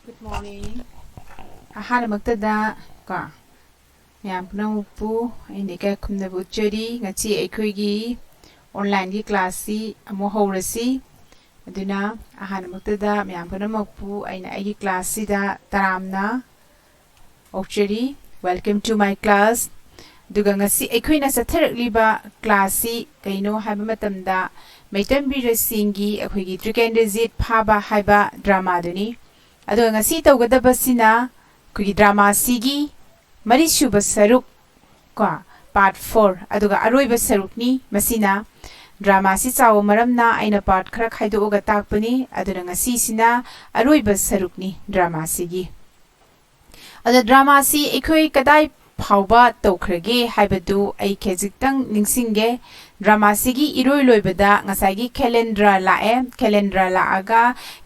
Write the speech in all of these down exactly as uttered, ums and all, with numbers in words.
Good morning. ꯑꯍꯥꯟꯕꯃꯛꯇꯗ ꯀꯣ, ꯃꯌꯥꯝ ꯄꯨꯝꯅꯃꯛꯄꯨ ꯑꯩꯅ ꯏꯀꯥꯏ ꯈꯨꯝꯅꯕ ꯎꯠꯆꯔꯤ꯫ ꯉꯁꯤ ꯑꯩꯈꯣꯏꯒꯤ online ꯒꯤ class ꯁꯤ ꯑꯃꯨꯛ ꯍꯧꯔꯁꯤ꯫ ꯑꯗꯨꯅ ꯑꯍꯥꯟꯕꯃꯛꯇꯗ ꯃꯌꯥꯝ ꯄꯨꯝꯅꯃꯛꯄꯨ ꯑꯩꯅ ꯑꯩꯒꯤ class ꯁꯤꯗ ꯇꯔꯥꯝꯅ ꯑꯣꯛꯆꯔꯤ꯫ Welcome to my class꯫ ꯑꯗꯨꯒ ꯉꯁꯤ ꯑꯩꯈꯣꯏꯅ ꯆꯠꯊꯔꯛꯂꯤꯕ class ꯁꯤ ꯀꯩꯅꯣ ꯍꯥꯏꯕ ꯃꯇꯝꯗ, ꯃꯩꯇꯝ ꯕꯤꯔꯁꯤꯡꯒꯤ ꯑꯩꯈꯣꯏꯒꯤ ꯇ꯭ꯔꯤꯀꯦꯟꯗ꯭ꯔꯖꯤꯠ ꯐꯥꯕ ꯍꯥꯏꯕ drama ꯗꯨꯅꯤ꯫ ꯑꯗꯨꯒ ꯉꯁꯤ ꯇꯧꯒꯗꯕꯁꯤꯅ ꯑꯩꯈꯣꯏꯒꯤ drama ꯁꯤꯒꯤ ꯃꯔꯤꯁꯨꯕ ꯁꯔꯨꯛ ꯀꯣ, part four, ꯑꯗꯨꯒ ꯑꯔꯣꯏꯕ ꯁꯔꯨꯛꯅꯤ꯫ ꯃꯁꯤꯅ drama ꯁꯤ ꯆꯥꯎꯕ ꯃꯔꯝꯅ ꯑꯩꯅ part ꯈꯔ ꯈꯥꯏꯗꯣꯛꯑꯒ ꯇꯥꯛꯄꯅꯤ꯫ ꯑꯗꯨꯅ ꯉꯁꯤꯁꯤꯅ ꯑꯔꯣꯏꯕ ꯁꯔꯨꯛꯅꯤ drama ꯁꯤꯒꯤ꯫ ꯑꯗꯣ drama ꯁꯤ ꯑꯩꯈꯣꯏ ꯀꯗꯥꯏ ꯐꯥꯎꯕ ꯇꯧꯈ꯭ꯔꯒꯦ ꯍꯥꯏꯕꯗꯨ ꯑꯩ ꯈꯖꯤꯛꯇꯪ ꯅꯤꯡꯁꯤꯡꯒꯦ꯫ Drama ꯁꯤꯒꯤ ꯏꯔꯣꯏ ꯂꯣꯏꯕꯗ ꯉꯁꯥꯏꯒꯤ ꯈꯦꯂꯦꯟꯗ꯭ꯔ ꯂꯥꯛꯑꯦ꯫ ꯈꯦꯂꯦꯟꯗ꯭ꯔ ꯂꯥꯛꯑꯒ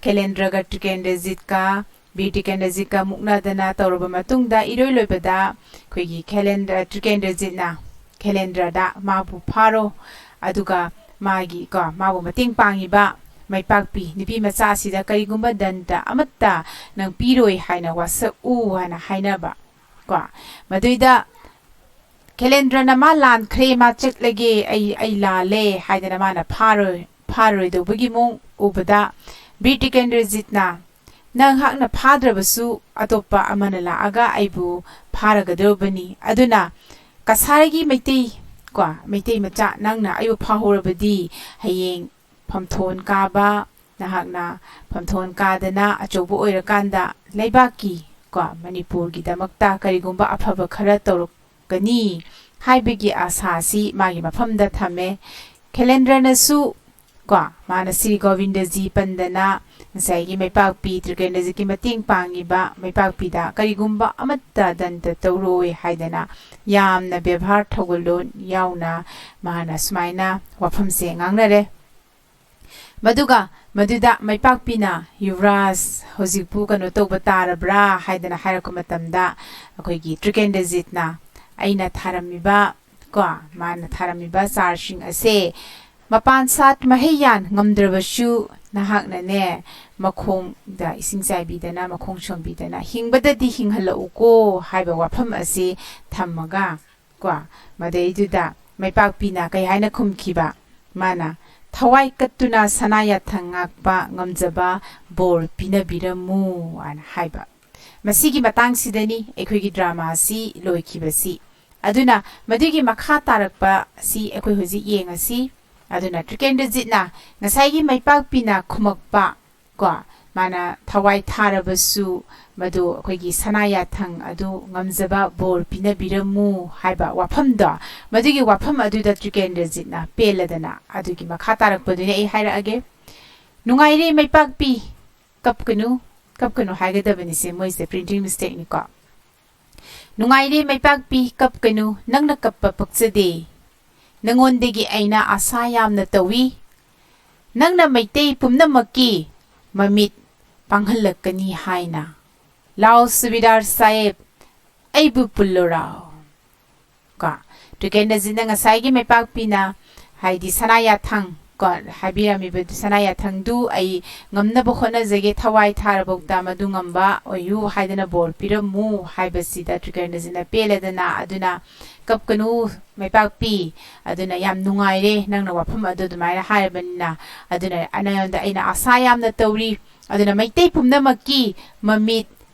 ꯈꯦꯂꯦꯟꯗ꯭ꯔꯒ ꯇ꯭ꯔꯤꯀꯦꯟꯗ꯭ꯔꯖꯤꯠꯀ ꯕꯤꯔ ꯇ꯭ꯔꯤꯀꯦꯟꯗ꯭ꯔꯖꯤꯠꯀ ꯃꯨꯛꯅꯗꯅ ꯇꯧꯔꯕ ꯃꯇꯨꯡꯗ, ꯏꯔꯣꯏ ꯂꯣꯏꯕꯗ ꯑꯩꯈꯣꯏꯒꯤ ꯈꯦꯂꯦꯟꯗ꯭ꯔ, ꯇ꯭ꯔꯤꯀꯦꯟꯗ꯭ꯔꯖꯤꯠꯅ ꯈꯦꯂꯦꯟꯗ꯭ꯔꯗ "ꯃꯥꯕꯨ ꯐꯥꯔꯣ, ꯑꯗꯨꯒ ꯃꯥꯒꯤ, ꯀꯣ, ꯃꯥꯕꯨ ꯃꯇꯦꯡ ꯄꯥꯡꯉꯤꯕ ꯃꯩꯄꯥꯛꯄꯤ ꯅꯨꯄꯤ ꯃꯆꯥ ꯑꯁꯤꯗ ꯀꯔꯤꯒꯨꯝꯕ ꯗꯟꯗ ꯑꯃꯠꯇ ꯅꯪ ꯄꯤꯔꯣꯏ ꯍꯥꯏꯅ ꯋꯥꯁꯛꯎ" ꯍꯥꯏꯅ ꯍꯥꯏꯅꯕ ꯀꯣ꯫ ꯃꯗꯨꯏꯗ ꯈꯦꯂꯦꯟꯗ꯭ꯔꯅ "ꯃꯥ ꯂꯥꯟꯈ꯭ꯔꯦ, ꯃꯥ ꯆꯠꯂꯒꯦ, ꯑꯩ, ꯑꯩ ꯂꯥꯜꯂꯦ" ꯍꯥꯏꯗꯅ ꯃꯥꯅ ꯐꯥꯔꯣꯏ, ꯐꯥꯔꯣꯏꯗꯧꯕꯒꯤ ꯃꯑꯣꯡ ꯎꯕꯗ, ꯕꯤꯔ ꯇ꯭ꯔꯤꯀꯦꯟꯗ꯭ꯔꯖꯤꯠꯅ "ꯅꯍꯥꯛꯅ ꯐꯥꯗ꯭ꯔꯕꯁꯨ ꯑꯇꯣꯞꯄ ꯑꯃꯅ ꯂꯥꯛꯑꯒ ꯑꯩꯕꯨ ꯐꯥꯔꯒꯗꯧꯔꯕꯅꯤ꯫ ꯑꯗꯨꯅ ꯀꯁꯥꯔꯒꯤ ꯃꯩꯇꯩ, ꯀꯣ, ꯃꯩꯇꯩ ꯃꯆꯥ, ꯅꯪꯅ ꯑꯩꯕꯨ ꯐꯥꯍꯧꯔꯕꯗꯤ ꯍꯌꯦꯡ ꯐꯝꯊꯣꯟ ꯀꯥꯕ, ꯅꯍꯥꯛꯅ ꯐꯝꯊꯣꯟ ꯀꯥꯗꯅ ꯑꯆꯧꯕ ꯑꯣꯏꯔꯀꯥꯟꯗ ꯂꯩꯕꯥꯛꯀꯤ, ꯀꯣ, ꯃꯅꯤꯄꯨꯔꯒꯤꯗꯃꯛꯇ ꯀꯔꯤꯒꯨꯝꯕ ꯑꯐꯕ ꯈꯔ ꯇꯧꯔꯛꯀꯅꯤ" ꯍꯥꯏꯕꯒꯤ ꯑꯥꯁꯥꯁꯤ ꯃꯥꯒꯤ ꯃꯐꯝꯗ ꯊꯝꯃꯦ꯫ ꯈꯦꯂꯦꯟꯗ꯭ꯔꯅꯁꯨ, ꯀꯣ, ꯃꯥꯅ ꯁ꯭ꯔꯤ ꯒꯣꯕꯤꯟꯗꯖꯤ ꯄꯟꯗꯅ ꯉꯁꯥꯏꯒꯤ ꯃꯩꯄꯥꯛꯄꯤ ꯇ꯭ꯔꯤꯀꯦꯟꯗ꯭ꯔꯖꯤꯠꯀꯤ ꯃꯇꯦꯡ ꯄꯥꯡꯉꯤꯕ ꯃꯩꯄꯥꯛꯄꯤꯗ ꯀꯔꯤꯒꯨꯝꯕ ꯑꯃꯠꯇ ꯗꯟꯗ ꯇꯧꯔꯣꯏ ꯍꯥꯏꯗꯅ ꯌꯥꯝꯅ ꯕꯦꯕꯥꯔ ꯊꯧꯒꯜꯂꯣꯟ ꯌꯥꯎꯅ ꯃꯥꯅ ꯁꯨꯃꯥꯏꯅ ꯋꯥꯐꯝꯁꯦ ꯉꯥꯡꯅꯔꯦ꯫ ꯃꯗꯨꯒ ꯃꯗꯨꯗ ꯃꯩꯄꯥꯛꯄꯤꯅ, "ꯌꯨꯕꯔꯥꯖ, ꯍꯧꯖꯤꯛꯄꯨ ꯀꯩꯅꯣ ꯇꯧꯕ ꯇꯥꯔꯕ꯭ꯔꯥ?" ꯍꯥꯏꯗꯅ ꯍꯥꯏꯔꯛꯄ ꯃꯇꯝꯗ, ꯑꯩꯈꯣꯏꯒꯤ ꯇ꯭ꯔꯤꯀꯦꯟꯗ꯭ꯔꯖꯤꯠꯅ, "ꯑꯩꯅ ꯊꯥꯔꯝꯃꯤꯕ, ꯀꯣ, ꯃꯥꯅ ꯊꯥꯔꯝꯃꯤꯕ ꯆꯥꯔꯁꯤꯡ ꯑꯁꯦ ꯃꯄꯥꯟ ꯁꯥꯠ ꯃꯍꯩ ꯌꯥꯟ ꯉꯝꯗ꯭ꯔꯕꯁꯨ, ꯅꯍꯥꯛꯅꯅꯦ, ꯃꯈꯣꯡꯗ ꯏꯁꯤꯡ ꯆꯥꯏꯕꯤꯗꯅ, ꯃꯈꯣꯡ ꯁꯣꯝꯕꯤꯗꯅ, "ꯍꯤꯡꯕꯗꯗꯤ ꯍꯤꯡꯍꯜꯂꯛꯎꯀꯣ" ꯍꯥꯏꯕ ꯋꯥꯐꯝ ꯑꯁꯤ ꯊꯝꯃꯒ, ꯀꯣ, ꯃꯗꯩꯗꯨꯗ ꯃꯩꯄꯥꯛꯄꯤꯅ ꯀꯩ ꯍꯥꯏꯅ ꯈꯨꯝꯈꯤꯕ? ꯃꯥꯅ, "ꯊꯋꯥꯏ ꯀꯠꯇꯨꯅ ꯁꯅꯥ ꯌꯥꯊꯪ ꯉꯥꯛꯄ ꯉꯝꯖꯕ ꯕꯣꯔ ꯄꯤꯅꯕꯤꯔꯝꯃꯨ" ꯍꯥꯏꯅ ꯍꯥꯏꯕ꯫ ꯃꯁꯤꯒꯤ ꯃꯇꯥꯡꯁꯤꯗꯅꯤ ꯑꯩꯈꯣꯏꯒꯤ ꯗ꯭ꯔꯃꯥ ꯑꯁꯤ ꯂꯣꯏꯈꯤꯕꯁꯤ꯫ ꯑꯗꯨꯅ ꯃꯗꯨꯒꯤ ꯃꯈꯥ ꯇꯥꯔꯛꯄ ꯑꯁꯤ ꯑꯩꯈꯣꯏ ꯍꯧꯖꯤꯛ ꯌꯦꯡꯉꯁꯤ꯫ ꯑꯗꯨꯅ ꯇ꯭ꯔꯤꯀꯦꯟꯗ꯭ꯔꯖꯤꯠꯅ ꯉꯁꯥꯏꯒꯤ ꯃꯩꯄꯥꯛꯄꯤꯅ ꯈꯨꯝꯃꯛꯄ, ꯀꯣ, ꯃꯥꯅ ꯊꯋꯥꯏ ꯊꯥꯔꯕꯁꯨ ꯃꯗꯨ ꯑꯩꯈꯣꯏꯒꯤ ꯁꯅꯥ ꯌꯥꯊꯪ ꯑꯗꯨ ꯉꯝꯖꯕ ꯕꯣꯔ ꯄꯤꯅꯕꯤꯔꯝꯃꯨ ꯍꯥꯏꯕ ꯋꯥꯐꯝꯗꯣ, ꯃꯗꯨꯒꯤ ꯋꯥꯐꯝ ꯑꯗꯨꯗ ꯇ꯭ꯔꯤꯀꯦꯟꯗ꯭ꯔꯖꯤꯠꯅ ꯄꯦꯜꯂꯗꯅ, ꯑꯗꯨꯒꯤ ꯃꯈꯥ ꯇꯥꯔꯛꯄꯗꯨꯅꯤ ꯑꯩ ꯍꯥꯏꯔꯛꯑꯒꯦ꯫ "ꯅꯨꯡꯉꯥꯏꯔꯦ ꯃꯩꯄꯥꯛꯄꯤ, ꯀꯞꯀꯅꯨ", ꯀꯞꯀꯅꯨ ꯍꯥꯏꯒꯗꯕꯅꯤꯁꯦ, ꯃꯣꯏꯁꯦ printing mistakeꯅꯤꯀꯣ꯫ "ꯅꯨꯡꯉꯥꯏꯔꯦ ꯃꯩꯄꯥꯛꯄꯤ, ꯀꯞꯀꯅꯨ, ꯅꯪꯅ ꯀꯞꯄ ꯄꯛꯆꯗꯦ꯫ ꯅꯉꯣꯟꯗꯒꯤ ꯑꯩꯅ ꯑꯥꯁꯥ ꯌꯥꯝꯅ ꯇꯧꯏ꯫ ꯅꯪꯅ ꯃꯩꯇꯩ ꯄꯨꯝꯅꯃꯛꯀꯤ ꯃꯃꯤꯠ ꯄꯥꯡꯍꯜꯂꯛꯀꯅꯤ ꯍꯥꯏꯅ꯫ ꯂꯥꯎ ꯁꯨꯕꯦꯗꯥꯔ ꯁꯥꯍꯦꯕ, ꯑꯩꯕꯨ ꯄꯨꯜꯂꯣꯔꯥꯎ"꯫ ꯀꯣ, ꯇ꯭ꯔꯤꯀꯦꯟꯗ꯭ꯔꯖꯤꯠꯅ ꯉꯁꯥꯏꯒꯤ ꯃꯩꯄꯥꯛꯄꯤꯅ, ꯍꯥꯏꯗꯤ ꯁꯅꯥ ꯌꯥꯊꯪ, ꯀꯣ, ꯍꯥꯏꯕꯤꯔꯝꯃꯤꯕ ꯁꯅꯥ ꯌꯥꯊꯪꯗꯨ ꯑꯩ ꯉꯝꯅꯕ ꯍꯣꯠꯅꯖꯒꯦ, ꯊꯋꯥꯏ ꯊꯥꯔꯕꯧꯇ ꯃꯗꯨ ꯉꯝꯕ ꯑꯣꯏꯌꯨ ꯍꯥꯏꯗꯅ ꯕꯣꯔ ꯄꯤꯔꯝꯃꯨ ꯍꯥꯏꯕꯁꯤꯗ ꯇ꯭ꯔꯤꯀꯦꯟꯗ꯭ꯔꯖꯤꯠꯅ ꯄꯦꯜꯂꯦꯗꯅ꯫ ꯑꯗꯨꯅ, "ꯀꯞꯀꯅꯨ ꯃꯩꯄꯥꯛꯄꯤ, ꯑꯗꯨꯅ ꯌꯥꯝ ꯅꯨꯡꯉꯥꯏꯔꯦ ꯅꯪꯅ ꯋꯥꯐꯝ ꯑꯗꯨ ꯑꯗꯨꯃꯥꯏꯅ ꯍꯥꯏꯔꯕꯅꯤꯅ꯫ ꯑꯗꯨꯅ ꯅꯉꯣꯟꯗ ꯑꯩꯅ ꯑꯥꯁꯥ ꯌꯥꯝꯅ ꯇꯧꯔꯤ꯫ ꯑꯗꯨꯅ ꯃꯩꯇꯩ ꯄꯨꯝꯅꯃꯛꯀꯤ ꯃꯃꯤꯠ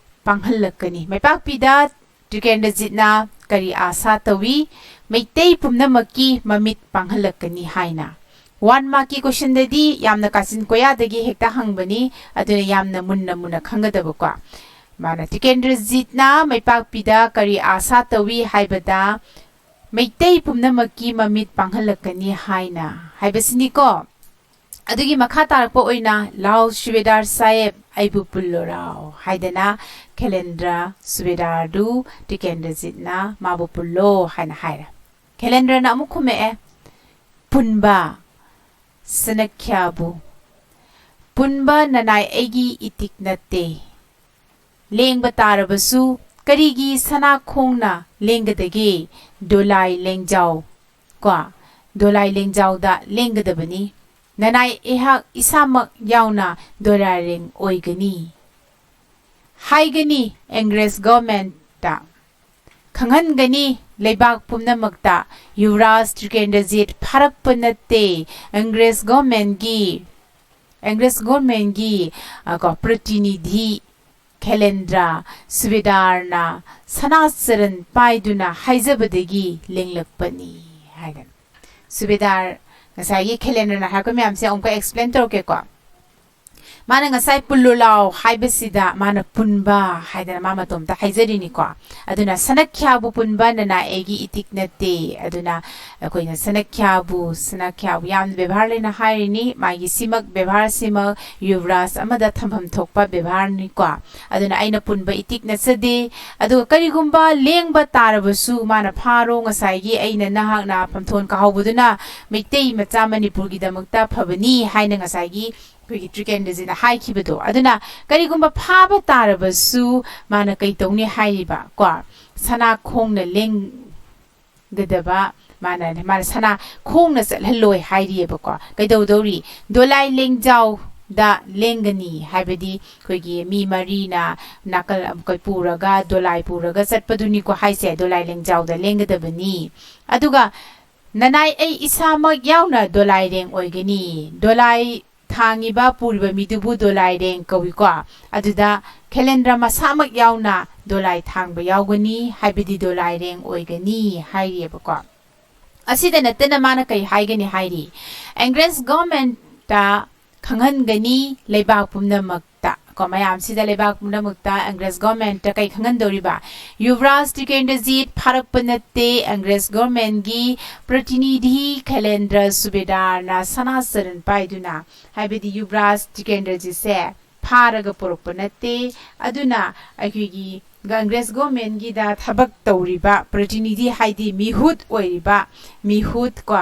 ꯄꯥꯡꯍꯜꯂꯛꯀꯅꯤ"꯫ ꯃꯩꯄꯥꯛꯄꯤꯗ ꯇ꯭ꯔꯤꯀꯦꯟꯗ꯭ꯔꯖꯤꯠꯅ ꯀꯔꯤ ꯑꯥꯁꯥ ꯇꯧꯏ? ꯃꯩꯇꯩ ꯄꯨꯝꯅꯃꯛꯀꯤ ꯃꯃꯤꯠ ꯄꯥꯡꯍꯜꯂꯛꯀꯅꯤ ꯍꯥꯏꯅ꯫ One markꯀꯤ questionꯗꯗꯤ ꯌꯥꯝꯅ ꯀꯥꯆꯤꯟ ꯀꯣꯌꯥꯗꯒꯤ ꯍꯦꯛꯇ ꯍꯪꯕꯅꯤ, ꯑꯗꯨꯅ ꯌꯥꯝꯅ ꯃꯨꯟꯅ ꯃꯨꯟꯅ ꯈꯪꯒꯗꯕꯀꯣ꯫ ꯃꯥꯅ, ꯇ꯭ꯔꯤꯀꯦꯟꯗ꯭ꯔꯖꯤꯠꯅ ꯃꯩꯄꯥꯛꯄꯤꯗ ꯀꯔꯤ ꯑꯥꯁꯥ ꯇꯧꯏ ꯍꯥꯏꯕꯗ, "ꯃꯩꯇꯩ ꯄꯨꯝꯅꯃꯛꯀꯤ ꯃꯃꯤꯠ ꯄꯥꯡꯍꯜꯂꯛꯀꯅꯤ" ꯍꯥꯏꯅ ꯍꯥꯏꯕꯁꯤꯅꯤꯀꯣ꯫ ꯑꯗꯨꯒꯤ ꯃꯈꯥ ꯇꯥꯔꯛꯄ ꯑꯣꯏꯅ, "ꯂꯥꯎ ꯁꯨꯕꯦꯗꯥꯔ ꯁꯥꯍꯦꯕ, ꯑꯩꯕꯨ ꯄꯨꯜꯂꯣꯔꯥꯎ" ꯍꯥꯏꯗꯅ ꯈꯦꯂꯦꯟꯗ꯭ꯔ ꯁꯨꯕꯦꯗꯥꯔꯗꯨ ꯇ꯭ꯔꯤꯀꯦꯟꯗ꯭ꯔꯖꯤꯠꯅ ꯃꯥꯕꯨ ꯄꯨꯜꯂꯣ ꯍꯥꯏꯅ ꯍꯥꯏꯔꯦ꯫ ꯈꯦꯂꯦꯟꯗ꯭ꯔꯅ ꯑꯃꯨꯛ ꯈꯨꯝꯃꯛꯑꯦ, "ꯄꯨꯟꯕ ꯁꯅꯈ꯭ꯌꯥꯕꯨ, ꯄꯨꯟꯕ ꯅꯅꯥꯏ ꯑꯩꯒꯤ ꯏꯇꯤꯛ ꯅꯠꯇꯦ꯫ ꯂꯦꯡꯕ ꯇꯥꯔꯕꯁꯨ ꯀꯔꯤꯒꯤ ꯁꯅꯥ ꯈꯣꯡꯅ ꯂꯦꯡꯒꯗꯒꯦ? ꯗꯣꯂꯥꯏ ꯂꯦꯡꯖꯥꯎ", ꯀꯣ, "ꯗꯣꯂꯥꯏ ꯂꯦꯡꯖꯥꯎꯗ ꯂꯦꯡꯒꯗꯕꯅꯤ"꯫ ꯅꯅꯥꯏ ꯑꯩꯍꯥꯛ ꯏꯁꯥꯃꯛ ꯌꯥꯎꯅ ꯗꯣꯂꯥꯏꯔꯦꯡ ꯑꯣꯏꯒꯅꯤ ꯍꯥꯏꯒꯅꯤ ꯑꯦꯡꯒ꯭ꯔꯦꯖ ꯒꯣꯔꯃꯦꯟꯇ꯫ ꯈꯪꯍꯟꯒꯅꯤ ꯂꯩꯕꯥꯛ ꯄꯨꯝꯅꯃꯛꯇ ꯌꯨꯕꯔꯥꯖ ꯇ꯭ꯔꯤꯀꯦꯟꯗ꯭ꯔꯖꯤꯠ ꯐꯥꯔꯛꯄ ꯅꯠꯇꯦ, ꯑꯦꯡꯒ꯭ꯔꯦꯖ ꯒꯣꯔꯃꯦꯟꯒꯤ, ꯑꯦꯡꯒ꯭ꯔꯦꯖ ꯒꯣꯔꯃꯦꯟꯒꯤ, ꯑ, ꯀꯣ, ꯄ꯭ꯔꯇꯤꯅꯤꯙꯤ ꯈꯦꯂꯦꯟꯗ꯭ꯔ ꯁꯨꯕꯦꯗꯥꯔꯅ ꯁꯅꯥꯆꯔꯟ ꯄꯥꯏꯗꯨꯅ ꯍꯥꯏꯖꯕꯗꯒꯤ ꯂꯦꯡꯂꯛꯄꯅꯤ ꯍꯥꯏꯗꯅ꯫ ꯁꯨꯕꯦꯗꯥꯔ, ꯉꯁꯥꯏꯒꯤ ꯈꯦꯂꯦꯟꯗ꯭ꯔꯅ ꯍꯥꯏꯔꯛꯄ ꯃꯌꯥꯝꯁꯦ ꯑꯃꯨꯛꯀ ꯑꯦꯛꯁꯄ꯭ꯂꯦꯟ ꯇꯧꯔꯛꯀꯦꯀꯣ꯫ ꯃꯥꯅ ꯉꯁꯥꯏ "ꯄꯨꯜꯂꯨ ꯂꯥꯎ" ꯍꯥꯏꯕꯁꯤꯗ ꯃꯥꯅ "ꯄꯨꯟꯕ" ꯍꯥꯏꯗꯅ ꯃꯥ ꯃꯇꯣꯝꯇ ꯍꯥꯏꯖꯔꯤꯅꯤꯀꯣ꯫ ꯑꯗꯨꯅ "ꯁꯅꯈ꯭ꯌꯥꯕꯨ ꯄꯨꯟꯕ ꯅꯅꯥꯏ ꯑꯩꯒꯤ ꯏꯇꯤꯛ ꯅꯠꯇꯦ"꯫ ꯑꯗꯨꯅ ꯑꯩꯈꯣꯏꯅ "ꯁꯅꯈ꯭ꯌꯥꯕꯨ", "ꯁꯅꯈ꯭ꯌꯥꯕꯨ" ꯌꯥꯝꯅ ꯕꯦꯕꯥꯔ ꯂꯩꯅ ꯍꯥꯏꯔꯤꯅꯤ꯫ ꯃꯥꯒꯤ ꯁꯤꯃꯛ ꯕꯦꯕꯥꯔꯁꯤꯃꯛ ꯌꯨꯕꯔꯥꯖ ꯑꯃꯗ ꯊꯝꯐꯝ ꯊꯣꯛꯄ ꯕꯦꯕꯥꯔꯅꯤꯀꯣ꯫ ꯑꯗꯨꯅ "ꯑꯩꯅ ꯄꯨꯟꯕ ꯏꯇꯤꯛ ꯅꯠꯆꯗꯦ"꯫ ꯑꯗꯨꯒ "ꯀꯔꯤꯒꯨꯝꯕ ꯂꯦꯡꯕ ꯇꯥꯔꯕꯁꯨ ꯃꯥꯅ ꯐꯥꯔꯣ", ꯉꯁꯥꯏꯒꯤ ꯑꯩꯅ ꯅꯍꯥꯛꯅ ꯐꯝꯊꯣꯟ ꯀꯥꯍꯧꯕꯗꯨꯅ ꯃꯩꯇꯩ ꯃꯆꯥ ꯃꯅꯤꯄꯨꯔꯒꯤꯗꯃꯛꯇ ꯐꯕꯅꯤ ꯍꯥꯏꯅ ꯉꯁꯥꯏꯒꯤ ꯑꯩꯈꯣꯏꯒꯤ ꯇ꯭ꯔꯤꯀꯦꯟꯗ꯭ꯔꯖꯤꯠꯅ ꯍꯥꯏꯈꯤꯕꯗꯣ꯫ ꯑꯗꯨꯅ ꯀꯔꯤꯒꯨꯝꯕ ꯐꯥꯕ ꯇꯥꯔꯕꯁꯨ ꯃꯥꯅ ꯀꯩ ꯇꯧꯅꯤ ꯍꯥꯏꯔꯤꯕ ꯀꯣ? ꯁꯅꯥ ꯈꯣꯡꯅ ꯂꯦꯡꯒꯗꯕ, ꯃꯥꯅ, ꯃꯥꯅ ꯁꯅꯥ ꯈꯣꯡꯅ ꯆꯠꯍꯜꯂꯣꯏ ꯍꯥꯏꯔꯤꯑꯕꯀꯣ꯫ ꯀꯩꯗꯧꯗꯧꯔꯤ? ꯗꯣꯂꯥꯏ ꯂꯦꯡꯖꯥꯎꯗ ꯂꯦꯡꯒꯅꯤ ꯍꯥꯏꯕꯗꯤ ꯑꯩꯈꯣꯏꯒꯤ ꯃꯤ ꯃꯔꯤꯅ ꯅꯥꯀꯜ ꯑꯃ ꯄꯨꯔꯒ, ꯗꯣꯂꯥꯏ ꯄꯨꯔꯒ ꯆꯠꯄꯗꯨꯅꯤꯀꯣ ꯍꯥꯏꯁꯦ, ꯗꯣꯂꯥꯏ ꯂꯦꯡꯖꯥꯎꯗ ꯂꯦꯡꯒꯗꯕꯅꯤ꯫ ꯑꯗꯨꯒ ꯅꯅꯥꯏ ꯑꯩ ꯏꯁꯥꯃꯛ ꯌꯥꯎꯅ ꯗꯣꯂꯥꯏꯔꯦꯡ ꯑꯣꯏꯒꯅꯤ꯫ ꯗꯣꯂꯥꯏ ꯊꯥꯡꯉꯤꯕ, ꯄꯨꯔꯤꯕ ꯃꯤꯗꯨꯕꯨ ꯗꯣꯂꯥꯏꯔꯦꯡ ꯀꯧꯏꯀꯣ꯫ ꯑꯗꯨꯗ ꯈꯦꯂꯦꯟꯗ꯭ꯔ ꯃꯁꯥꯃꯛ ꯌꯥꯎꯅ ꯗꯣꯂꯥꯏ ꯊꯥꯡꯕ ꯌꯥꯎꯒꯅꯤ, ꯍꯥꯏꯕꯗꯤ ꯗꯣꯂꯥꯏꯔꯦꯡ ꯑꯣꯏꯒꯅꯤ ꯍꯥꯏꯔꯤꯑꯕꯀꯣ꯫ ꯑꯁꯤꯗ ꯅꯠꯇꯅ ꯃꯥꯅ ꯀꯩ ꯍꯥꯏꯒꯅꯤ ꯍꯥꯏꯔꯤ? ꯑꯦꯡꯒ꯭ꯔꯦꯖ ꯒꯣꯔꯃꯦꯟꯇ ꯈꯪꯍꯟꯒꯅꯤ ꯂꯩꯕꯥꯛ ꯄꯨꯝꯅꯃꯛꯇ ꯀꯣ, ꯃꯌꯥꯝꯁꯤꯗ, ꯂꯩꯕꯥꯛ ꯄꯨꯝꯅꯃꯛꯇ ꯑꯦꯡꯒ꯭ꯔꯦꯖ ꯒꯣꯔꯃꯦꯟꯇ ꯀꯩ ꯈꯪꯍꯟꯗꯧꯔꯤꯕ? ꯌꯨꯕꯔꯥꯖ ꯇ꯭ꯔꯤꯀꯦꯟꯗ꯭ꯔꯖꯤꯠ ꯐꯥꯔꯛꯄ ꯅꯠꯇꯦ, ꯑꯦꯡꯒ꯭ꯔꯦꯖ ꯒꯣꯔꯃꯦꯟꯒꯤ ꯄ꯭ꯔꯇꯤꯅꯤꯙꯤ ꯈꯦꯂꯦꯟꯗ꯭ꯔ ꯁꯨꯕꯦꯗꯥꯔꯅ ꯁꯅꯥꯆꯔꯟ ꯄꯥꯏꯗꯨꯅ, ꯍꯥꯏꯕꯗꯤ ꯌꯨꯕꯔꯥꯖ ꯇ꯭ꯔꯤꯀꯦꯟꯗ꯭ꯔꯖꯤꯠꯁꯦ ꯐꯥꯔꯒ ꯄꯨꯔꯛꯄ ꯅꯠꯇꯦ꯫ ꯑꯗꯨꯅ ꯑꯩꯈꯣꯏꯒꯤ ꯑꯦꯡꯒ꯭ꯔꯦꯖ ꯒꯣꯔꯃꯦꯟꯒꯤꯗ ꯊꯕꯛ ꯇꯧꯔꯤꯕ ꯄ꯭ꯔꯇꯤꯅꯤꯙꯤ, ꯍꯥꯏꯗꯤ ꯃꯤꯍꯨꯠ ꯑꯣꯏꯔꯤꯕ, ꯃꯤꯍꯨꯠ ꯀꯣ,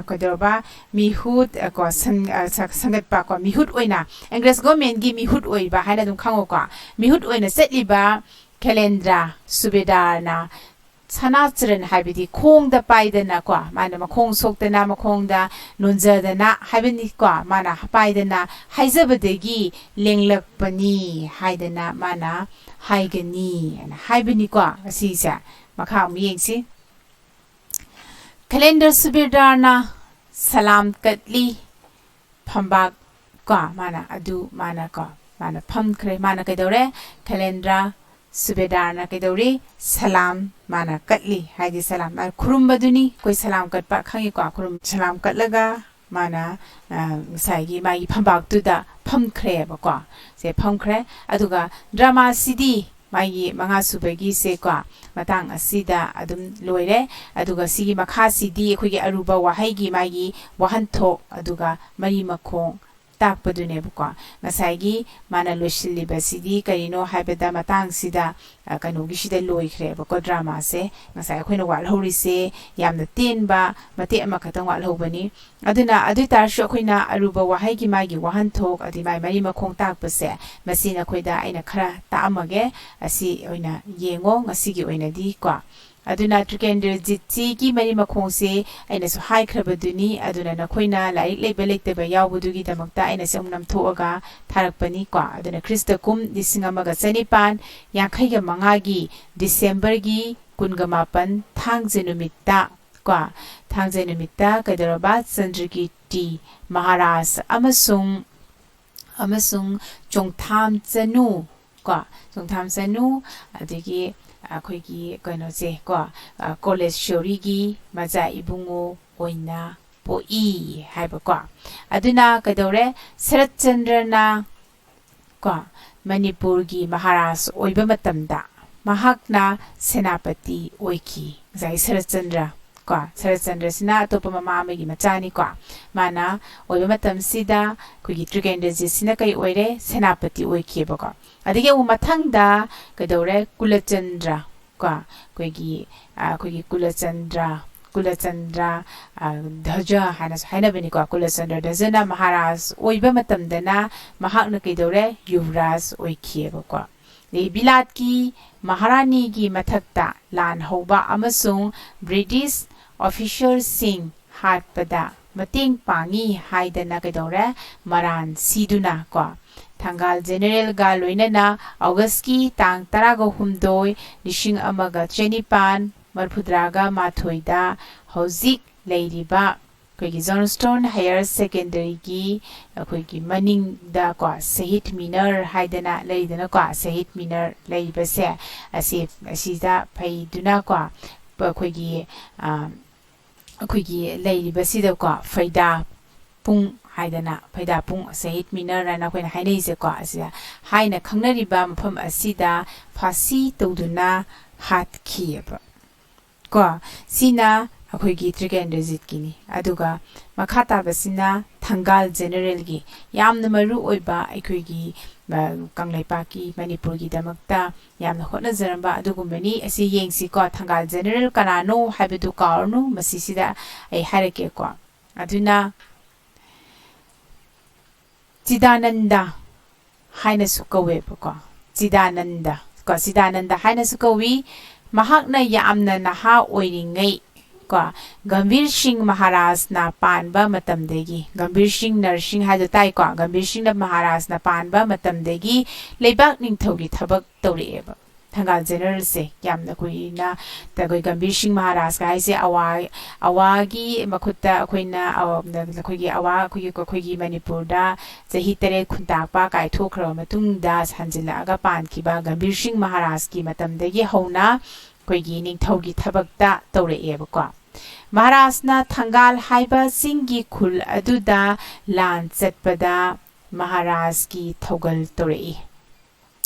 ꯀꯩꯗꯧꯔꯕ, ꯃꯤꯍꯨꯠ, ꯑ, ꯀꯣ, ꯁꯪ-, ꯑ, ꯁ-, ꯁꯪꯒꯠꯄ ꯀꯣ, ꯃꯤꯍꯨꯠ ꯑꯣꯏꯅ, ꯑꯦꯡꯒ꯭ꯔꯦꯖ ꯒꯣꯔꯃꯦꯟꯒꯤ ꯃꯤꯍꯨꯠ ꯑꯣꯏꯕ ꯍꯥꯏꯅ ꯑꯗꯨꯝ ꯈꯪꯉꯨꯀꯣ꯫ ꯃꯤꯍꯨꯠ ꯑꯣꯏꯅ ꯆꯠꯂꯤꯕ ꯈꯦꯂꯦꯟꯗ꯭ꯔ ꯁꯨꯕꯦꯗꯥꯔꯅ ꯁꯅꯥꯆꯔꯟ ꯍꯥꯏꯕꯗꯤ ꯈꯣꯡꯗ ꯄꯥꯏꯗꯅ ꯀꯣ, ꯃꯥꯅ ꯃꯈꯣꯡ ꯁꯣꯛꯇꯅ, ꯃꯈꯣꯡꯗ ꯅꯣꯟꯖꯗꯅ ꯍꯥꯏꯕꯅꯤ ꯀꯣ, ꯃꯥꯅ ꯄꯥꯏꯗꯅ ꯍꯥꯏꯖꯕꯗꯒꯤ ꯂꯦꯡꯂꯛꯄꯅꯤ ꯍꯥꯏꯗꯅ ꯃꯥꯅ ꯍꯥꯏꯒꯅꯤ ꯍꯥꯏꯅ ꯍꯥꯏꯕꯅꯤꯀꯣ꯫ ꯑꯁꯤꯁꯦ ꯃꯈꯥ ꯑꯃꯨꯛ ꯌꯦꯡꯁꯤ꯫ ꯈꯂꯦꯟꯗ꯭ꯔ ꯁꯨꯕꯦꯗꯥꯔꯅ ꯁꯂꯥꯝ ꯀꯠꯂꯤ꯫ ꯐꯝꯕꯥꯛ ꯀꯣ, ꯃꯥꯅ ꯑꯗꯨ, ꯃꯥꯅ ꯀꯣ, ꯃꯥꯅ ꯐꯝꯈ꯭ꯔꯦ꯫ ꯃꯥꯅ ꯀꯩꯗꯧꯔꯦ? ꯈꯂꯦꯟꯗ꯭ꯔ ꯁꯨꯕꯦꯗꯥꯔꯅ ꯀꯩꯗꯧꯔꯤ? ꯁꯂꯥꯝ ꯃꯥꯅ ꯀꯠꯂꯤ꯫ ꯍꯥꯏꯗꯤ ꯁꯂꯥꯝ, ꯃꯥꯅ ꯈꯨꯔꯨꯝꯕꯗꯨꯅꯤ꯫ ꯑꯩꯈꯣꯏ ꯁꯂꯥꯝ ꯀꯠꯄ ꯈꯪꯉꯤꯀꯣ? ꯈꯨꯔꯨꯝ-, ꯁꯂꯥꯝ ꯀꯠꯂꯒ ꯃꯥꯅ, ꯑ, ꯉꯁꯥꯏꯒꯤ ꯃꯥꯒꯤ ꯐꯝꯕꯥꯛꯇꯨꯗ ꯐꯝꯈ꯭ꯔꯦꯕꯀꯣ꯫ ꯁꯦ ꯐꯝꯈ꯭ꯔꯦ꯫ ꯑꯗꯨꯒ drama ꯁꯤꯗꯤ ꯃꯥꯒꯤ ꯃꯉꯥ ꯁꯨꯕꯒꯤꯁꯦꯀꯣ, ꯃꯇꯥꯡ ꯑꯁꯤꯗ ꯑꯗꯨꯝ ꯂꯣꯏꯔꯦ꯫ ꯑꯗꯨꯒ ꯁꯤꯒꯤ ꯃꯈꯥꯁꯤꯗꯤ ꯑꯩꯈꯣꯏꯒꯤ ꯑꯔꯨꯕ ꯋꯥꯍꯩꯒꯤ ꯃꯥꯒꯤ ꯋꯥꯍꯟꯊꯣꯛ, ꯑꯗꯨꯒ ꯃꯔꯤ ꯃꯈꯣꯡ ꯇꯥꯛꯄꯗꯨꯅꯦꯕꯀꯣ꯫ ꯉꯁꯥꯏꯒꯤ ꯃꯥꯅ ꯂꯣꯏꯁꯤꯜꯂꯤꯕꯁꯤꯗꯤ ꯀꯔꯤꯅꯣ ꯍꯥꯏꯕꯗ, ꯃꯇꯥꯡꯁꯤꯗ, ꯑ, ꯀꯩꯅꯣꯒꯤꯁꯤꯗ ꯂꯣꯏꯈ꯭ꯔꯦꯕꯀꯣ, drama ꯁꯦ꯫ ꯉꯁꯥꯏ ꯑꯩꯈꯣꯏꯅ ꯋꯥꯠꯍꯧꯔꯤꯁꯦ ꯌꯥꯝꯅ ꯇꯦꯟꯕ ꯃꯇꯦꯛ ꯑꯃꯈꯛꯇꯪ ꯋꯥꯠꯍꯧꯕꯅꯤ꯫ ꯑꯗꯨꯅ, ꯑꯗꯨ ꯑꯣꯏ ꯇꯥꯔꯁꯨ ꯑꯩꯈꯣꯏꯅ ꯑꯔꯨꯕ ꯋꯥꯍꯩꯒꯤ ꯃꯥꯒꯤ ꯋꯥꯍꯟꯊꯣꯛ, ꯑꯗꯩ ꯃꯥꯒꯤ ꯃꯔꯤ ꯃꯈꯣꯡ ꯇꯥꯛꯄꯁꯦ, ꯃꯁꯤ ꯅꯈꯣꯏꯗ ꯑꯩꯅ ꯈꯔ ꯇꯥꯛꯑꯝꯃꯒꯦ꯫ ꯑꯁꯤ ꯑꯣꯏꯅ ꯌꯦꯡꯉꯣ ꯉꯁꯤꯒꯤ ꯑꯣꯏꯅꯗꯤ ꯀꯣ꯫ ꯑꯗꯨꯅ ꯇ꯭ꯔꯤꯀꯦꯟꯗ꯭ꯔꯖꯤꯠꯁꯤꯒꯤ ꯃꯔꯤ ꯃꯈꯣꯡꯁꯦ ꯑꯩꯅꯁꯨ ꯍꯥꯏꯈ꯭ꯔꯕꯗꯨꯅꯤ꯫ ꯑꯗꯨꯅ ꯅꯈꯣꯏꯅ ꯂꯥꯏꯔꯤꯛ ꯂꯩꯕ ꯂꯩꯇꯕ ꯌꯥꯎꯕꯗꯨꯒꯤꯗꯃꯛꯇ ꯑꯩꯅ ꯁꯤ ꯑꯃꯨꯛ ꯅꯝꯊꯣꯛꯑꯒ ꯊꯥꯔꯛꯄꯅꯤ ꯀꯣ꯫ ꯑꯗꯨꯅ ꯈ꯭ꯔꯤꯁꯇ ꯀꯨꯝ ꯂꯤꯁꯤꯡ ꯑꯃꯒ ꯆꯅꯤꯄꯥꯟ ꯌꯥꯡꯈꯩꯒ ꯃꯉꯥꯒꯤ ꯗꯤꯁꯦꯝꯕꯔꯒꯤ ꯀꯨꯟꯒ ꯃꯥꯄꯟ ꯊꯥꯡꯖ ꯅꯨꯃꯤꯠꯇ ꯀꯣ, ꯊꯥꯡꯖ ꯅꯨꯃꯤꯠꯇ ꯀꯩꯗꯧꯔꯕ? ꯆꯟꯗ꯭ꯔꯀꯤꯔꯇꯤ ꯃꯍꯥꯔꯥꯖ ꯑꯃꯁꯨꯡ, ꯑꯃꯁꯨꯡ ꯆꯣꯡꯊꯥꯝ ꯆꯅꯨ ꯀꯣ, ꯆꯣꯡꯊꯥꯝ ꯆꯅꯨ, ꯑꯗꯒꯤ ꯑꯩꯈꯣꯏꯒꯤ ꯀꯩꯅꯣꯁꯦ ꯀꯣ, ꯑ, ꯀꯣꯂꯦꯁꯣꯔꯤꯒꯤ ꯃꯆꯥ ꯏꯕꯨꯡꯉꯣ ꯑꯣꯏꯅ ꯄꯣꯛꯏ ꯍꯥꯏꯕꯀꯣ꯫ ꯑꯗꯨꯅ ꯀꯩꯗꯧꯔꯦ? ꯁꯔꯠꯆꯟꯗ꯭ꯔꯅ ꯀꯣ, ꯃꯅꯤꯄꯨꯔꯒꯤ ꯃꯍꯥꯔꯥꯖ ꯑꯣꯏꯕ ꯃꯇꯝꯗ ꯃꯍꯥꯛꯅ ꯁꯦꯅꯥꯄꯇꯤ ꯑꯣꯏꯈꯤ꯫ ꯉꯁꯥꯏꯒꯤ ꯁꯔꯠꯆꯟꯗ꯭ꯔ ꯀꯣ, ꯁꯔꯠꯆꯟꯗ꯭ꯔꯁꯤꯅ ꯑꯇꯣꯞꯄ ꯃꯃꯥ ꯑꯃꯒꯤ ꯃꯆꯥꯅꯤꯀꯣ꯫ ꯃꯥꯅ ꯑꯣꯏꯕ ꯃꯇꯝꯁꯤꯗ ꯑꯩꯈꯣꯏꯒꯤ ꯇ꯭ꯔꯤꯀꯦꯟꯗ꯭ꯔꯖꯤꯠꯁꯤꯅ ꯀꯩ ꯑꯣꯏꯔꯦ? ꯁꯦꯅꯥꯄꯇꯤ ꯑꯣꯏꯈꯤꯑꯕꯀꯣ꯫ ꯑꯗꯒꯤ ꯑꯃꯨꯛ ꯃꯊꯪꯗ ꯀꯩꯗꯧꯔꯦ? ꯀꯨꯂꯆꯟꯗ꯭ꯔ ꯀꯣ, ꯑꯩꯈꯣꯏꯒꯤ, ꯑ, ꯑꯩꯈꯣꯏꯒꯤ ꯀꯨꯂꯆꯟꯗ꯭ꯔ, ꯀꯨꯂꯆꯟꯗ꯭ꯔ, ꯑ, ꯙ꯭ꯋꯖ ꯍꯥꯏꯅꯁꯨ ꯍꯥꯏꯅꯕꯅꯤꯀꯣ꯫ ꯀꯨꯂꯆꯟꯗ꯭ꯔ ꯙ꯭ꯋꯖꯅ ꯃꯍꯥꯔꯥꯖ ꯑꯣꯏꯕ ꯃꯇꯝꯗꯅ ꯃꯍꯥꯛꯅ ꯀꯩꯗꯧꯔꯦ? ꯌꯨꯕꯔꯥꯖ ꯑꯣꯏꯈꯤꯑꯕꯀꯣ꯫ ꯕꯤꯂꯥꯠꯀꯤ ꯃꯍꯥꯔꯥꯅꯤꯒꯤ ꯃꯊꯛꯇ ꯂꯥꯟ ꯍꯧꯕ ꯑꯃꯁꯨꯡ ꯕ꯭ꯔꯤꯇꯤꯁ ꯑꯣꯐꯤꯁꯔꯁꯤꯡ ꯍꯥꯠꯄꯗ ꯃꯇꯦꯡ ꯄꯥꯡꯉꯤ ꯍꯥꯏꯗꯅ ꯀꯩꯗꯧꯔꯦ? ꯃꯔꯥꯟ ꯁꯤꯗꯨꯅ ꯀꯣ, ꯊꯪꯒꯥꯜ ꯖꯦꯅꯔꯦꯜꯒ ꯂꯣꯏꯅꯅ ꯑꯣꯒꯁꯀꯤ ꯇꯥꯡ ꯇꯔꯥꯒ ꯍꯨꯝꯗꯣꯏ, ꯂꯤꯁꯤꯡ ꯑꯃꯒ ꯆꯅꯤꯄꯥꯟ ꯃꯔꯤꯐꯨꯇꯔꯥꯒ ꯃꯥꯊꯣꯏꯗ ꯍꯧꯖꯤꯛ ꯂꯩꯔꯤꯕ ꯑꯩꯈꯣꯏꯒꯤ ꯖꯣꯟꯁꯇꯣꯟ ꯍꯥꯌꯔ ꯁꯦꯀꯦꯟꯗꯔꯤꯒꯤ ꯑꯩꯈꯣꯏꯒꯤ ꯃꯅꯤꯡꯗ ꯀꯣ, ꯁꯍꯤꯗ ꯃꯤꯅꯔ ꯍꯥꯏꯗꯅ ꯂꯩꯗꯅꯀꯣ, ꯁꯍꯤꯗ ꯃꯤꯅꯔ ꯂꯩꯕꯁꯦ, ꯑꯁꯤ, ꯑꯁꯤꯗ ꯐꯩꯗꯨꯅꯀꯣ, ꯑꯩꯈꯣꯏꯒꯤ, ꯑ, ꯑꯩꯈꯣꯏꯒꯤ ꯂꯩꯔꯤꯕꯁꯤꯗꯀꯣ, ꯐꯩꯗꯥ ꯄꯨꯡ ꯍꯥꯏꯗꯅ, ꯐꯩꯗꯥ ꯄꯨꯡ, ꯁꯍꯤꯗ ꯃꯤꯅꯔ ꯍꯥꯏꯅ ꯑꯩꯈꯣꯏꯅ ꯍꯥꯏꯅꯩꯁꯦꯀꯣ, ꯑꯁꯤꯗ ꯍꯥꯏꯅ ꯈꯪꯅꯔꯤꯕ ꯃꯐꯝ ꯑꯁꯤꯗ ꯐꯥꯁꯤ ꯇꯧꯗꯨꯅ ꯍꯥꯠꯈꯤꯑꯕ꯫ ꯀꯣ, ꯁꯤꯅ ꯑꯩꯈꯣꯏꯒꯤ ꯇ꯭ꯔꯤꯀꯦꯟꯗ꯭ꯔꯖꯤꯠꯀꯤꯅꯤ꯫ ꯑꯗꯨꯒ ꯃꯈꯥ ꯇꯥꯕꯁꯤꯅ ꯊꯪꯒꯥꯜ ꯖꯦꯅꯔꯦꯜꯒꯤ ꯌꯥꯝꯅ ꯃꯔꯨ ꯑꯣꯏꯕ ꯑꯩꯈꯣꯏꯒꯤ, ꯑ, ꯀꯪꯂꯩꯄꯥꯛꯀꯤ, ꯃꯅꯤꯄꯨꯔꯒꯤꯗꯃꯛꯇ ꯌꯥꯝꯅ ꯍꯣꯠꯅꯖꯔꯝꯕ ꯑꯗꯨꯒꯨꯝꯕꯅꯤ꯫ ꯑꯁꯤ ꯌꯦꯡꯁꯤꯀꯣ, ꯊꯪꯒꯥꯜ ꯖꯦꯅꯔꯦꯜ ꯀꯅꯥꯅꯣ ꯍꯥꯏꯕꯗꯨ ꯀꯥꯎꯔꯅꯨ, ꯃꯁꯤꯁꯤꯗ ꯑꯩ ꯍꯥꯏꯔꯛꯀꯦꯀꯣ꯫ ꯑꯗꯨꯅ ꯆꯤꯗꯥꯅꯟꯗ ꯍꯥꯏꯅꯁꯨ ꯀꯧꯋꯦꯕꯀꯣ꯫ ꯆꯤꯗꯥꯅꯟꯗ ꯀꯣ, ꯆꯤꯗꯥꯅꯟꯗ ꯍꯥꯏꯅꯁꯨ ꯀꯧꯏ꯫ ꯃꯍꯥꯛꯅ ꯌꯥꯝꯅ ꯅꯍꯥ ꯑꯣꯏꯔꯤꯉꯩ ꯀꯣ, ꯒꯝꯚꯤꯔ ꯁꯤꯡ ꯃꯍꯥꯔꯥꯖꯅ ꯄꯥꯟꯕ ꯃꯇꯝꯗꯒꯤ, ꯒꯝꯚꯤꯔ ꯁꯤꯡ ꯅꯔꯁꯤꯡ ꯍꯥꯏꯗꯣ ꯇꯥꯏꯀꯣ, ꯒꯝꯚꯤꯔ ꯁꯤꯡ ꯃꯍꯥꯔꯥꯖꯅ ꯄꯥꯟꯕ ꯃꯇꯝꯗꯒꯤ ꯂꯩꯕꯥꯛ ꯅꯤꯡꯊꯧꯒꯤ ꯊꯕꯛ ꯇꯧꯔꯛꯑꯦꯕ꯫ ꯊꯪꯒꯥꯜ ꯖꯦꯅꯔꯦꯜꯁꯦ ꯌꯥꯝꯅ ꯀꯨꯏꯅ, ꯑꯩꯈꯣꯏ ꯒꯝꯚꯤꯔ ꯁꯤꯡ ꯃꯍꯥꯔꯥꯖꯀ ꯍꯥꯏꯁꯦ ꯑꯋꯥ, ꯑꯋꯥꯒꯤ ꯃꯈꯨꯠꯇ ꯑꯩꯈꯣꯏꯅ, ꯑ, ꯑꯩꯈꯣꯏꯒꯤ ꯑꯋꯥ, ꯑꯩꯈꯣꯏꯒꯤ, ꯑꯩꯈꯣꯏꯒꯤ ꯃꯅꯤꯄꯨꯔꯗ ꯆꯍꯤ ꯇꯔꯦꯠ ꯈꯨꯟꯇꯥꯛꯄ ꯀꯥꯏꯊꯣꯛꯈ꯭ꯔꯕ ꯃꯇꯨꯡꯗ ꯍꯟꯖꯤꯜꯂꯛꯑꯒ ꯄꯥꯟꯈꯤꯕ ꯒꯝꯚꯤꯔ ꯁꯤꯡ ꯃꯍꯥꯔꯥꯖꯀꯤ ꯃꯇꯝꯗꯒꯤ ꯍꯧꯅ ꯑꯩꯈꯣꯏꯒꯤ ꯅꯤꯡꯊꯧꯒꯤ ꯊꯕꯛꯇ ꯇꯧꯔꯛꯑꯦꯕꯀꯣ꯫ ꯃꯍꯥꯔꯥꯖꯅ ꯊꯪꯒꯥꯜ ꯍꯥꯏꯕ ꯆꯤꯡꯒꯤ ꯈꯨꯜ ꯑꯗꯨꯗ ꯂꯥꯟ ꯆꯠꯄꯗ ꯃꯍꯥꯔꯥꯖꯀꯤ ꯊꯧꯒꯜ ꯇꯧꯔꯛꯏ꯫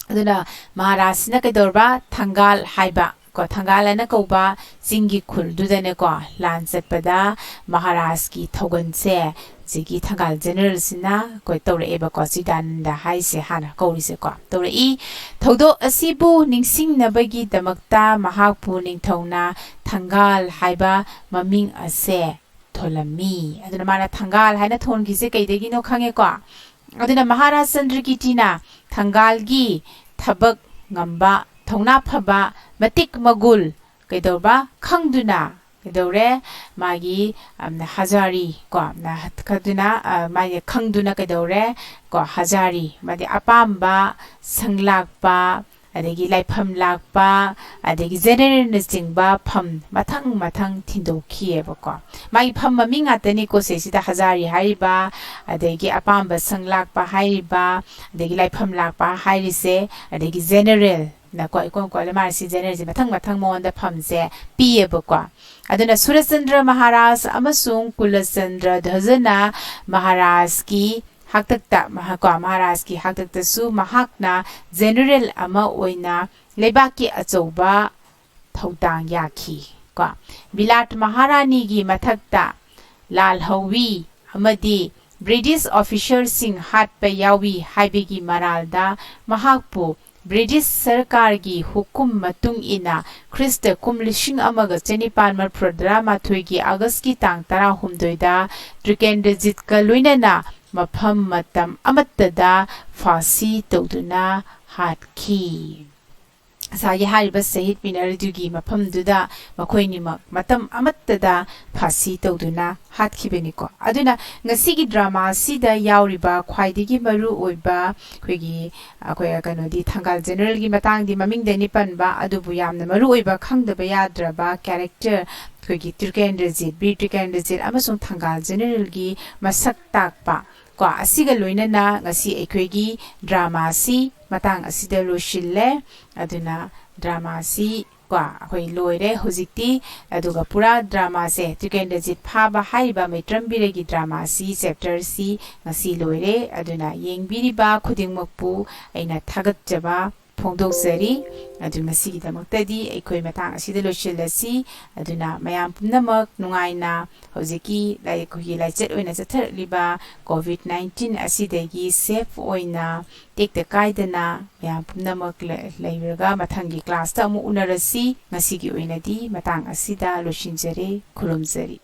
ꯑꯗꯨꯅ ꯃꯍꯥꯔꯥꯖꯁꯤꯅ ꯀꯩꯗꯧꯔꯕ? ꯊꯪꯒꯥꯜ ꯍꯥꯏꯕ ꯀꯣ, ꯊꯪꯒꯥꯜ ꯍꯥꯏꯅ ꯀꯧꯕ ꯆꯤꯡꯒꯤ ꯈꯨꯜꯗꯨꯗꯅꯦꯀꯣ, ꯂꯥꯟ ꯆꯠꯄꯗ ꯃꯍꯥꯔꯥꯖꯀꯤ ꯊꯧꯒꯜꯁꯦ ꯍꯧꯖꯤꯛꯀꯤ ꯊꯪꯒꯥꯜ ꯖꯦꯅꯔꯦꯜꯁꯤꯅ ꯑꯩꯈꯣꯏ ꯇꯧꯔꯛꯑꯦꯕꯀꯣ, ꯆꯤꯗꯥꯅꯟꯗ ꯍꯥꯏꯁꯦ ꯍꯥꯟꯅ ꯀꯧꯔꯤꯁꯦꯀꯣ, ꯇꯧꯔꯛꯏ꯫ ꯊꯧꯗꯣꯛ ꯑꯁꯤꯕꯨ ꯅꯤꯡꯁꯤꯡꯅꯕꯒꯤꯗꯃꯛꯇ ꯃꯍꯥꯛꯄꯨ ꯅꯤꯡꯊꯧꯅ ꯊꯪꯒꯥꯜ ꯍꯥꯏꯕ ꯃꯃꯤꯡ ꯑꯁꯦ ꯊꯣꯜꯂꯝꯃꯤ꯫ ꯑꯗꯨꯅ ꯃꯥꯅ ꯊꯪꯒꯥꯜ ꯍꯥꯏꯅ ꯊꯣꯟꯈꯤꯁꯦ ꯀꯩꯗꯒꯤꯅꯣ ꯈꯪꯉꯦꯀꯣ? ꯑꯗꯨꯅ ꯃꯍꯥꯔꯥꯖ ꯆꯟꯗ꯭ꯔꯀꯤꯔꯇꯤꯅ ꯊꯪꯒꯥꯜꯒꯤ ꯊꯕꯛ ꯉꯝꯕ, ꯊꯧꯅꯥ ꯐꯕ, ꯃꯇꯤꯛ ꯃꯒꯨꯜ ꯀꯩꯗꯧꯕ? ꯈꯪꯗꯨꯅ ꯀꯩꯗꯧꯔꯦ? ꯃꯥꯒꯤ, ꯑꯝ, ꯍꯖꯥꯔꯤ ꯀꯣ, ꯅ ꯈꯪꯗꯨꯅ, ꯑ, ꯃꯥꯒꯤ ꯈꯪꯗꯨꯅ ꯀꯩꯗꯧꯔꯦ? ꯀꯣ, ꯍꯖꯥꯔꯤ, ꯃꯥꯗꯤ ꯑꯄꯥꯝꯕ, ꯁꯪꯂꯥꯛꯄ, ꯑꯗꯒꯤ ꯂꯥꯏꯐꯝ ꯂꯥꯛꯄ, ꯑꯗꯒꯤ ꯖꯦꯅꯔꯦꯜꯅꯆꯤꯡꯕ ꯐꯝ ꯃꯊꯪ ꯃꯊꯪ ꯊꯤꯟꯗꯣꯛꯈꯤꯑꯕꯀꯣ꯫ ꯃꯥꯒꯤ ꯐꯝ ꯃꯃꯤꯡ ꯉꯥꯛꯇꯅꯤꯀꯣ ꯁꯤꯁꯤꯗ ꯍꯖꯥꯔꯤ ꯍꯥꯏꯔꯤꯕ, ꯑꯗꯒꯤ ꯑꯄꯥꯝꯕ ꯁꯪ ꯂꯥꯛꯄ ꯍꯥꯏꯔꯤꯕ, ꯑꯗꯒꯤ ꯂꯥꯏꯐꯝ ꯂꯥꯛꯄ ꯍꯥꯏꯔꯤꯁꯦ, ꯑꯗꯒꯤ ꯖꯦꯅꯔꯦꯜ ꯅꯀꯣ, ꯏꯀꯣꯟ ꯀꯣꯜꯂ ꯃꯥꯔꯁꯤ ꯖꯦꯅꯔꯦꯜꯁꯦ ꯃꯊꯪ ꯃꯊꯪ ꯃꯉꯣꯟꯗ ꯐꯝꯁꯦ ꯄꯤꯌꯦꯕꯀꯣ꯫ ꯑꯗꯨꯅ ꯁꯨꯔꯆꯟꯗ꯭ꯔ ꯃꯍꯥꯔꯥꯖ ꯑꯃꯁꯨꯡ ꯀꯨꯂꯆꯟꯗ꯭ꯔ ꯙ꯭ꯋꯖꯅ ꯃꯍꯥꯔꯥꯖꯀꯤ ꯍꯥꯛꯇꯛꯇ, ꯃꯍꯥ-, ꯀꯣ, ꯃꯍꯥꯔꯥꯖꯀꯤ ꯍꯥꯛꯇꯛꯇꯁꯨ ꯃꯍꯥꯛꯅ ꯖꯦꯅꯔꯦꯜ ꯑꯃ ꯑꯣꯏꯅ ꯂꯩꯕꯥꯛꯀꯤ ꯑꯆꯧꯕ ꯊꯧꯗꯥꯡ ꯌꯥꯈꯤ꯫ ꯀꯣ, ꯕꯤꯂꯥꯠ ꯃꯍꯥꯔꯥꯅꯤꯒꯤ ꯃꯊꯛꯇ ꯂꯥꯜꯍꯧꯋꯤ ꯑꯃꯗꯤ ꯕ꯭ꯔꯤꯇꯤꯁ ꯑꯣꯐꯤꯁꯔꯁꯤꯡ ꯍꯥꯠꯄ ꯌꯥꯎꯏ ꯍꯥꯏꯕꯒꯤ ꯃꯔꯥꯜꯗ ꯃꯍꯥꯛꯄꯨ ꯕ꯭ꯔꯤꯇꯤꯁ ꯁꯔꯀꯥꯔꯒꯤ ꯍꯨꯀꯨꯝ ꯃꯇꯨꯡ ꯏꯟꯅ ꯈ꯭ꯔꯤꯁꯇ ꯀꯨꯝ ꯂꯤꯁꯤꯡ ꯑꯃꯒ ꯆꯅꯤꯄꯥꯟ ꯃꯔꯤꯐꯨ ꯇꯔꯥꯃꯥꯊꯣꯏꯒꯤ ꯑꯥꯒꯁꯀꯤ ꯇꯥꯡ ꯇꯔꯥꯍꯨꯝꯗꯣꯏꯗ ꯇ꯭ꯔꯤꯀꯦꯟꯗ꯭ꯔꯖꯤꯠꯀ ꯂꯣꯏꯅꯅ ꯃꯐꯝ ꯃꯇꯝ ꯑꯃꯠꯇꯗ ꯐꯥꯁꯤ ꯇꯧꯗꯨꯅ ꯍꯥꯠꯈꯤ꯫ ꯉꯁꯥꯏꯒꯤ ꯍꯥꯏꯔꯤꯕ ꯁꯍꯤꯗ ꯃꯤꯅꯔꯗꯨꯒꯤ ꯃꯐꯝꯗꯨꯗ ꯃꯈꯣꯏꯅꯤꯃꯛ ꯃꯇꯝ ꯑꯃꯠꯇꯗ ꯐꯥꯁꯤ ꯇꯧꯗꯨꯅ ꯍꯥꯠꯈꯤꯕꯅꯤꯀꯣ꯫ ꯑꯗꯨꯅ ꯉꯁꯤꯒꯤ ꯗ꯭ꯔꯃꯥ ꯑꯁꯤꯗ ꯌꯥꯎꯔꯤꯕ ꯈ꯭ꯋꯥꯏꯗꯒꯤ ꯃꯔꯨ ꯑꯣꯏꯕ ꯑꯩꯈꯣꯏꯒꯤ, ꯑꯩꯈꯣꯏ ꯀꯩꯅꯣꯗꯤ ꯊꯪꯒꯥꯜ ꯖꯦꯅꯔꯦꯜꯒꯤ ꯃꯇꯥꯡꯗꯤ ꯃꯃꯤꯡꯗꯅꯤ ꯄꯟꯕ, ꯑꯗꯨꯕꯨ ꯌꯥꯝꯅ ꯃꯔꯨ ꯑꯣꯏꯕ ꯈꯪꯗꯕ ꯌꯥꯗ꯭ꯔꯕ ꯀꯦꯔꯦꯛꯇꯔ ꯑꯩꯈꯣꯏꯒꯤ ꯇ꯭ꯔꯤꯀꯦꯟꯗ꯭ꯔꯖꯤꯠ, ꯕꯤꯔ ꯇ꯭ꯔꯤꯀꯦꯟꯗ꯭ꯔꯖꯤꯠ ꯑꯃꯁꯨꯡ ꯊꯪꯒꯥꯜ ꯖꯦꯅꯔꯦꯜꯒꯤ ꯃꯁꯛ ꯇꯥꯛꯄ ꯀꯣ, ꯑꯁꯤꯒ ꯂꯣꯏꯅꯅ ꯉꯁꯤ ꯑꯩꯈꯣꯏꯒꯤ ꯗ꯭ꯔꯃꯥꯁꯤ ꯃꯇꯥꯡ ꯑꯁꯤꯗ ꯂꯣꯏꯁꯤꯜꯂꯦ꯫ ꯑꯗꯨꯅ ꯗ꯭ꯔꯃꯥꯁꯤ ꯀꯣ ꯑꯩꯈꯣꯏ ꯂꯣꯏꯔꯦ ꯍꯧꯖꯤꯛꯇꯤ꯫ ꯑꯗꯨꯒ ꯄꯨꯔꯥ ꯗ꯭ꯔꯃꯥꯁꯦ ꯇ꯭ꯔꯤꯀꯦꯟꯗ꯭ꯔꯖꯤꯠ ꯐꯥꯕ ꯍꯥꯏꯔꯤꯕ ꯃꯩꯇ꯭ꯔꯝ ꯕꯤꯔꯒꯤ ꯗ꯭ꯔꯃꯥꯁꯤ ꯆꯦꯞꯇꯔꯁꯤ ꯉꯁꯤ ꯂꯣꯏꯔꯦ꯫ ꯑꯗꯨꯅ ꯌꯦꯡꯕꯤꯔꯤꯕ ꯈꯨꯗꯤꯡꯃꯛꯄꯨ ꯑꯩꯅ ꯊꯥꯒꯠꯆꯕ ꯐꯣꯡꯗꯣꯛꯆꯔꯤ꯫ ꯑꯗꯨ ꯉꯁꯤꯒꯤꯗꯃꯛꯇꯗꯤ ꯑꯩꯈꯣꯏ ꯃꯇꯥꯡ ꯑꯁꯤꯗ ꯂꯣꯏꯁꯤꯜꯂꯁꯤ꯫ ꯑꯗꯨꯅ ꯃꯌꯥꯝ ꯄꯨꯝꯅꯃꯛ ꯅꯨꯡꯉꯥꯏꯅ ꯍꯧꯖꯤꯛꯀꯤ ꯂꯥꯏ-, ꯑꯩꯈꯣꯏꯒꯤ ꯂꯥꯏꯆꯠ ꯑꯣꯏꯅ ꯆꯠꯊꯔꯛꯂꯤꯕ ꯀꯣꯚꯤꯗ ꯅꯥꯏꯟꯇꯤꯟ ꯑꯁꯤꯗꯒꯤ ꯁꯦꯐ ꯑꯣꯏꯅ ꯇꯦꯛꯇ ꯀꯥꯏꯗꯅ ꯃꯌꯥꯝ ꯄꯨꯝꯅꯃꯛ ꯂꯩ-, ꯂꯩꯔꯒ ꯃꯊꯪꯒꯤ ꯀ꯭ꯂꯥꯁꯇ ꯑꯃꯨꯛ ꯎꯅꯔꯁꯤ꯫ ꯉꯁꯤꯒꯤ ꯑꯣꯏꯅꯗꯤ ꯃꯇꯥꯡ ꯑꯁꯤꯗ ꯂꯣꯏꯁꯤꯟꯖꯔꯦ꯫ ꯈꯨꯔꯨꯝꯖꯔꯤ꯫